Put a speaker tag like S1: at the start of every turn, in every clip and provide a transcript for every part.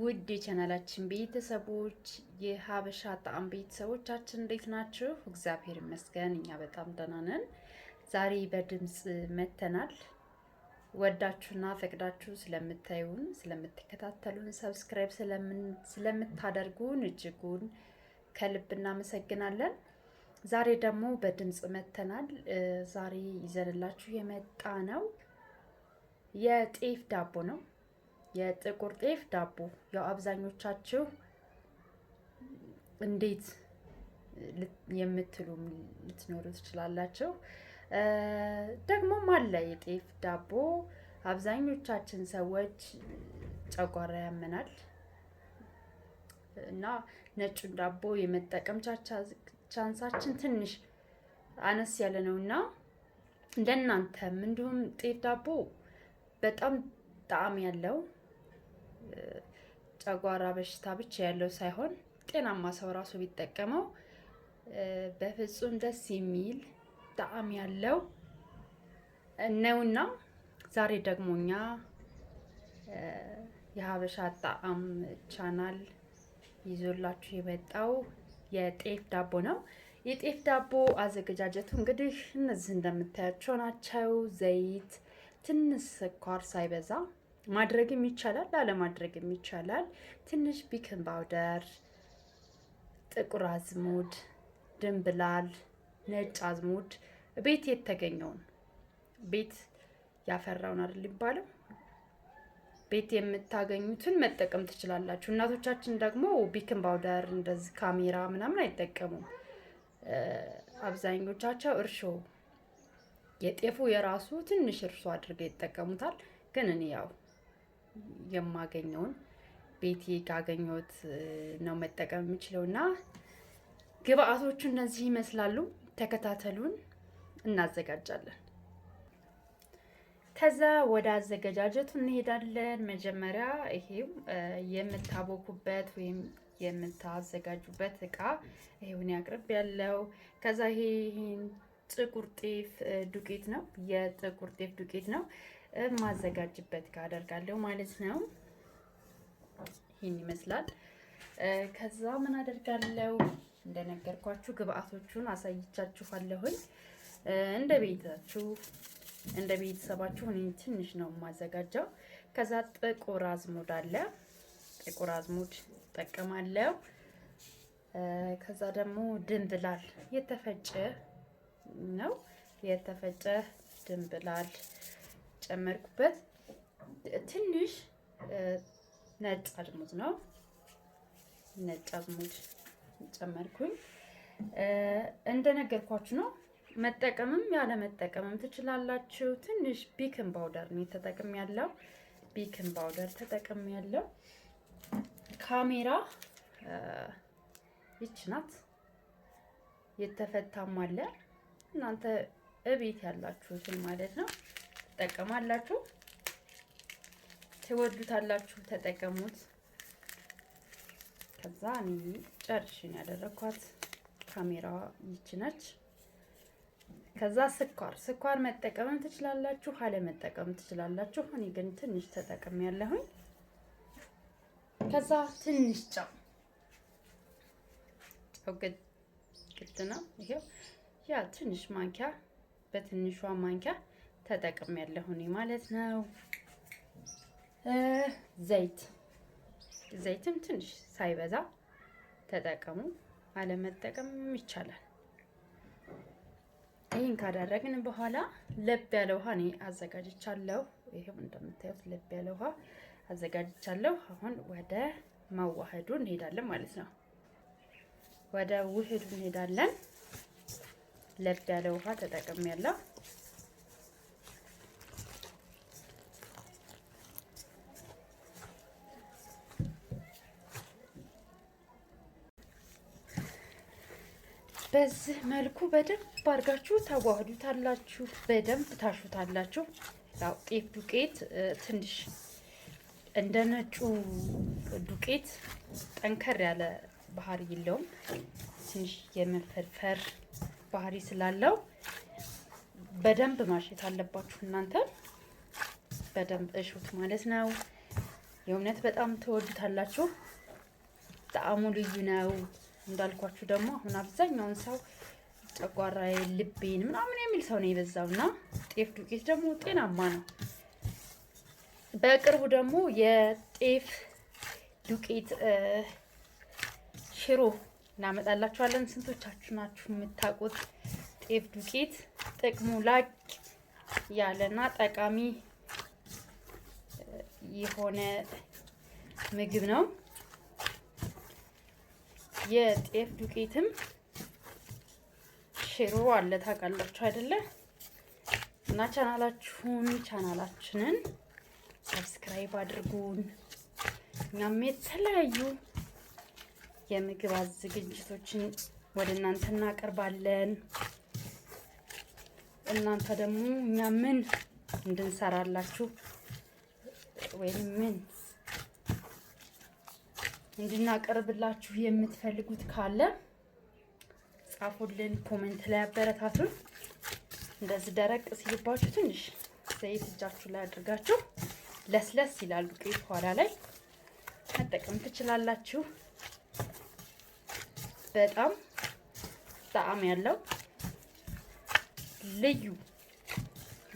S1: ውድ የቻናላችን ቤተሰቦች፣ የሀበሻ ጣዕም ቤተሰቦቻችን እንዴት ናችሁ? እግዚአብሔር ይመስገን እኛ በጣም ደህና ነን። ዛሬ በድምፅ መተናል። ወዳችሁና ፈቅዳችሁ ስለምታዩን፣ ስለምትከታተሉን፣ subscribe ስለምታደርጉን እጅጉን ከልብ እናመሰግናለን። ዛሬ ደግሞ በድምፅ መተናል። ዛሬ ይዘንላችሁ የመጣ ነው የጤፍ ዳቦ ነው። የጥቁር ጤፍ ዳቦ። ያው አብዛኞቻችሁ እንዴት የምትሉ ልትኖሩ ትችላላችሁ። ደግሞም አለ የጤፍ ዳቦ። አብዛኞቻችን ሰዎች ጨጓራ ያመናል እና ነጩን ዳቦ የመጠቀም chance ኣችን ትንሽ አነስ ያለ ነው እና እንደናንተም እንዲሁም ጤፍ ዳቦ በጣም ጣዕም ያለው፣ ጨጓራ በሽታ ብቻ ያለው ሳይሆን ጤናማ ሰው ራሱ ቢጠቀመው በፍጹም ደስ የሚል ጣዕም ያለው ነውና ዛሬ ደግሞ እኛ የሀበሻ ጣዕም ቻናል ይዞላችሁ የመጣው የጤፍ ዳቦ ነው። የጤፍ ዳቦ አዘገጃጀቱ እንግዲህ እነዚህ እንደምታያቸው ናቸው። ዘይት፣ ትንሽ ስኳር፣ ሳይበዛ ማድረግም ይቻላል፣ አለማድረግም ይቻላል። ትንሽ baking powder፣ ጥቁር አዝሙድ፣ ድንብላል፣ ነጭ አዝሙድ፣ ቤት የተገኘውን፣ ቤት ያፈራውን አይደል ይባለው፣ ቤት የምታገኙትን መጠቀም ትችላላችሁ። እናቶቻችን ደግሞ baking powder እንደዚህ ካሜራ ምናምን አይጠቀሙም። አብዛኞቻቸው እርሾ፣ የጤፉ የራሱ ትንሽ እርሾ አድርገው ይጠቀሙታል። ግን እኔ ያው የማገኘውን፣ ቤቴ ካገኘሁት ነው መጠቀም የምችለው እና ግብአቶቹ እነዚህ ይመስላሉ። ተከታተሉን፣ እናዘጋጃለን። ከዛ ወደ አዘገጃጀቱ እንሄዳለን። መጀመሪያ ይሄው የምታቦኩበት ወይም የምታዘጋጁበት እቃ ይሄውን ያቅርብ ያለው። ከዛ ይሄ ጥቁር ጤፍ ዱቄት ነው፣ የጥቁር ጤፍ ዱቄት ነው፣ ማዘጋጅበት እቃ አደርጋለሁ ማለት ነው። ይህን ይመስላል። ከዛ ምን አደርጋለሁ? እንደነገርኳችሁ ግብአቶቹን አሳይቻችኋለሁኝ። እንደ ቤታችሁ፣ እንደ ቤተሰባችሁ፣ እኔ ትንሽ ነው የማዘጋጀው። ከዛ ጥቁር አዝሙድ አለ፣ ጥቁር አዝሙድ እጠቀማለሁ። ከዛ ደግሞ ድንብላል የተፈጨ ነው፣ የተፈጨ ድንብላል ጨመርኩበት። ትንሽ ነጭ አዝሙድ ነው፣ ነጭ አዝሙድ ጨመርኩኝ። እንደነገርኳችሁ ነው። መጠቀምም ያለ መጠቀምም ትችላላችሁ። ትንሽ baking powder ነው ተጠቅም ያለው፣ baking powder ተጠቅም ያለው። ካሜራ ይች ናት። የተፈታም አለ። እናንተ እቤት ያላችሁትን ማለት ነው ትጠቀማላችሁ። ትወዱታላችሁ፣ ተጠቀሙት። ከዛ እኔ ጨርሽን ያደረኳት ካሜራዋ ይች ነች። ከዛ ስኳር፣ ስኳር መጠቀምም ትችላላችሁ፣ አለመጠቀም ትችላላችሁ። እኔ ግን ትንሽ ተጠቅም ያለሁኝ። ከዛ ትንሽ ጨው፣ ጨው ግድ ነው። ይሄው ያ ትንሽ ማንኪያ፣ በትንሿ ማንኪያ ተጠቅም ያለሁኝ ማለት ነው። ዘይት፣ ዘይትም ትንሽ ሳይበዛ ተጠቀሙ፣ አለመጠቀም ይቻላል። ይህን ካደረግን በኋላ ለብ ያለ ውሃ እኔ አዘጋጅቻለሁ። ይሄው እንደምታዩት ለብ ያለ ውሃ አዘጋጅቻለሁ። አሁን ወደ ማዋሃዱ እንሄዳለን ማለት ነው። ወደ ውህዱ እንሄዳለን። ለብ ያለ ውሃ ተጠቅሜያለሁ። በዚህ መልኩ በደንብ አድርጋችሁ ታዋህዱታላችሁ። በደንብ ታሹታላችሁ። ያው ጤፍ ዱቄት ትንሽ እንደ ነጩ ዱቄት ጠንከር ያለ ባህሪ የለውም። ትንሽ የመፈርፈር ባህሪ ስላለው በደንብ ማሸት አለባችሁ እናንተ። በደንብ እሹት ማለት ነው። የእውነት በጣም ትወዱታላችሁ። ጣዕሙ ልዩ ነው። እንዳልኳችሁ ደግሞ አሁን አብዛኛውን ሰው ጨጓራዬ፣ ልቤን ምናምን የሚል ሰው ነው የበዛው እና ጤፍ ዱቄት ደግሞ ጤናማ ነው። በቅርቡ ደግሞ የጤፍ ዱቄት ሽሮ እናመጣላችኋለን። ስንቶቻችሁ ናችሁ የምታውቁት? ጤፍ ዱቄት ጥቅሙ ላቅ ያለና ጠቃሚ የሆነ ምግብ ነው። የጤፍ ዱቄትም ሽሮ አለ ታውቃላችሁ አይደለ? እና ቻናላችንን subscribe አድርጉን። እኛም የተለያዩ የምግብ ዝግጅቶችን ወደ እናንተ እናቀርባለን። እናንተ ደግሞ እኛ ምን እንድንሰራላችሁ ወይም ምን እንድናቀርብላችሁ የምትፈልጉት ካለ ጻፉልን፣ comment ላይ አበረታቱን። እንደዚህ ደረቅ ሲልባችሁ ትንሽ ዘይት እጃችሁ ላይ አድርጋችሁ ለስለስ ይላል ዱቄት ኋላ ላይ መጠቀም ትችላላችሁ። በጣም ጣዕም ያለው ልዩ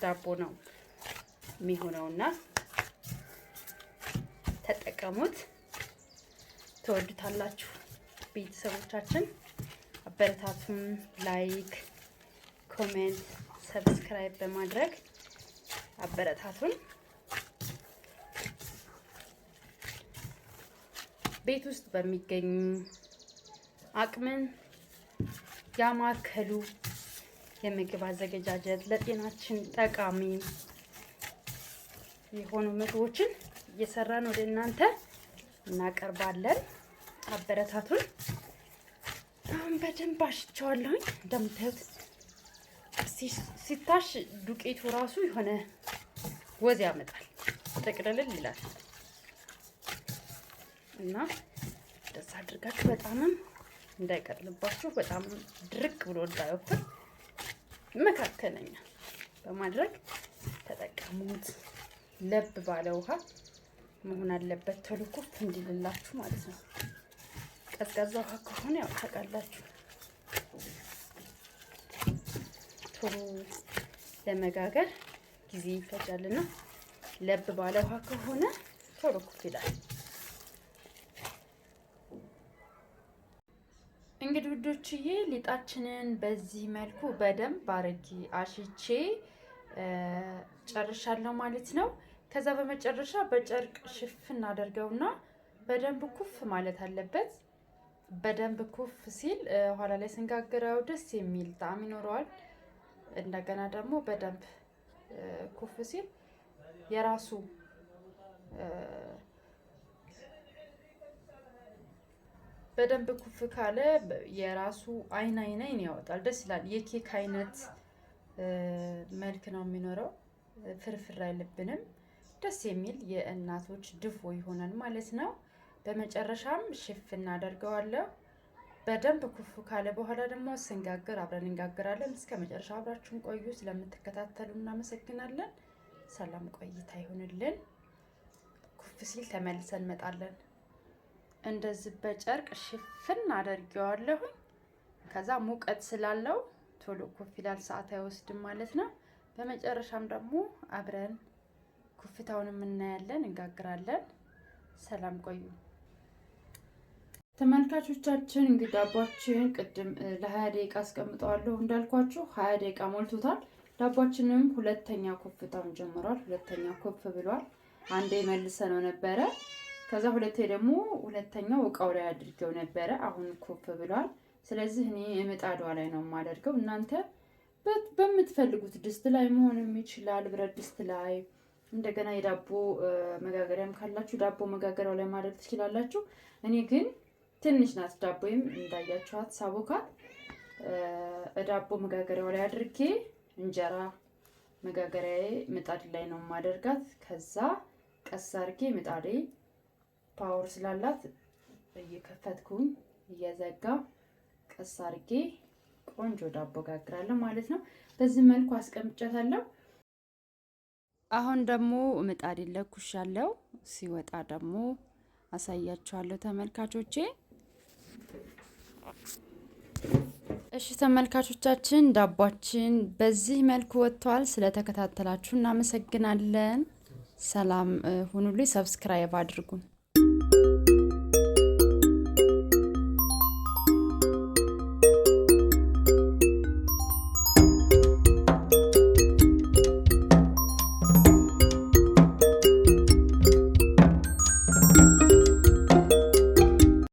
S1: ዳቦ ነው የሚሆነውና ተጠቀሙት፣ ትወዱታላችሁ። ቤተሰቦቻችን አበረታቱን። Like፣ comment፣ subscribe በማድረግ አበረታቱን። ቤት ውስጥ በሚገኙ አቅምን ያማከሉ የምግብ አዘገጃጀት ለጤናችን ጠቃሚ የሆኑ ምግቦችን እየሰራን ወደ እናንተ እናቀርባለን። አበረታቱን። አሁን በደንብ አሽቸዋለሁኝ። እንደምታዩት ሲታሽ ዱቄቱ ራሱ የሆነ ወዝ ያመጣል፣ ጥቅልልል ይላል እና እንደዛ አድርጋችሁ በጣምም እንዳይቀጥልባችሁ በጣም ድርቅ ብሎ እንዳይወፍር መካከለኛ በማድረግ ተጠቀሙት። ለብ ባለ ውሃ መሆን አለበት፣ ቶሎ ኩፍ እንዲልላችሁ ማለት ነው። ቀዝቃዛ ውሃ ከሆነ ያው ታውቃላችሁ ቶሎ ለመጋገር ጊዜ ይፈጃልና ለብ ባለ ውሃ ከሆነ ቶሎ ኩፍ ይላል። እንግዲህ ውዶችዬ ሊጣችንን በዚህ መልኩ በደንብ አርጌ አሽቼ ጨርሻለሁ ማለት ነው። ከዛ በመጨረሻ በጨርቅ ሽፍን አደርገውና በደንብ ኩፍ ማለት አለበት። በደንብ ኩፍ ሲል ኋላ ላይ ስንጋግረው ደስ የሚል ጣዕም ይኖረዋል። እንደገና ደግሞ በደንብ ኩፍ ሲል የራሱ በደንብ ኩፍ ካለ የራሱ አይን አይን አይን ያወጣል። ደስ ይላል። የኬክ አይነት መልክ ነው የሚኖረው። ፍርፍር አይልብንም። ደስ የሚል የእናቶች ድፎ ይሆናል ማለት ነው። በመጨረሻም ሽፍ እናደርገዋለሁ። በደንብ ኩፍ ካለ በኋላ ደግሞ ስንጋግር አብረን እንጋግራለን። እስከ መጨረሻ አብራችሁን ቆዩ። ስለምትከታተሉ እናመሰግናለን። ሰላም ቆይታ ይሁንልን። ኩፍ ሲል ተመልሰን እንመጣለን። እንደዚህ በጨርቅ ሽፍን አደርገዋለሁኝ። ከዛ ሙቀት ስላለው ቶሎ ኩፍ ይላል፣ ሰዓት አይወስድም ማለት ነው። በመጨረሻም ደግሞ አብረን ኩፍታውን እናያለን፣ እንጋግራለን። ሰላም ቆዩ ተመልካቾቻችን። እንግዲህ ዳቧችን ቅድም ለ20 ደቂቃ አስቀምጠዋለሁ እንዳልኳችሁ 20 ደቂቃ ሞልቶታል። ዳቧችንም ሁለተኛ ኩፍታውን ጀምሯል። ሁለተኛ ኩፍ ብሏል። አንዴ መልሰ ነው ነበረ። ከዛ ሁለቴ ደግሞ ሁለተኛው እቃው ላይ አድርገው ነበረ። አሁን ኩፍ ብሏል። ስለዚህ እኔ ምጣዷ ላይ ነው የማደርገው። እናንተ በምትፈልጉት ድስት ላይ መሆንም ይችላል፣ ብረት ድስት ላይ እንደገና የዳቦ መጋገሪያም ካላችሁ ዳቦ መጋገሪያው ላይ ማድረግ ትችላላችሁ። እኔ ግን ትንሽ ናት ዳቦዬም እንዳያችኋት ሳቦካት ዳቦ መጋገሪያው ላይ አድርጌ እንጀራ መጋገሪያዬ ምጣድ ላይ ነው የማደርጋት። ከዛ ቀስ አድርጌ ምጣዴ power ስላላት እየከፈትኩኝ እየዘጋ ቀስ አድርጌ ቆንጆ ዳቦ ጋግራለሁ ማለት ነው። በዚህ መልኩ አስቀምጫታለሁ። አሁን ደግሞ ምጣድ ለኩሻለሁ። ሲወጣ ደግሞ አሳያችኋለሁ ተመልካቾቼ። እሺ ተመልካቾቻችን ዳቧችን በዚህ መልኩ ወጥቷል። ስለተከታተላችሁ እናመሰግናለን። ሰላም ሁኑልኝ። Subscribe አድርጉን።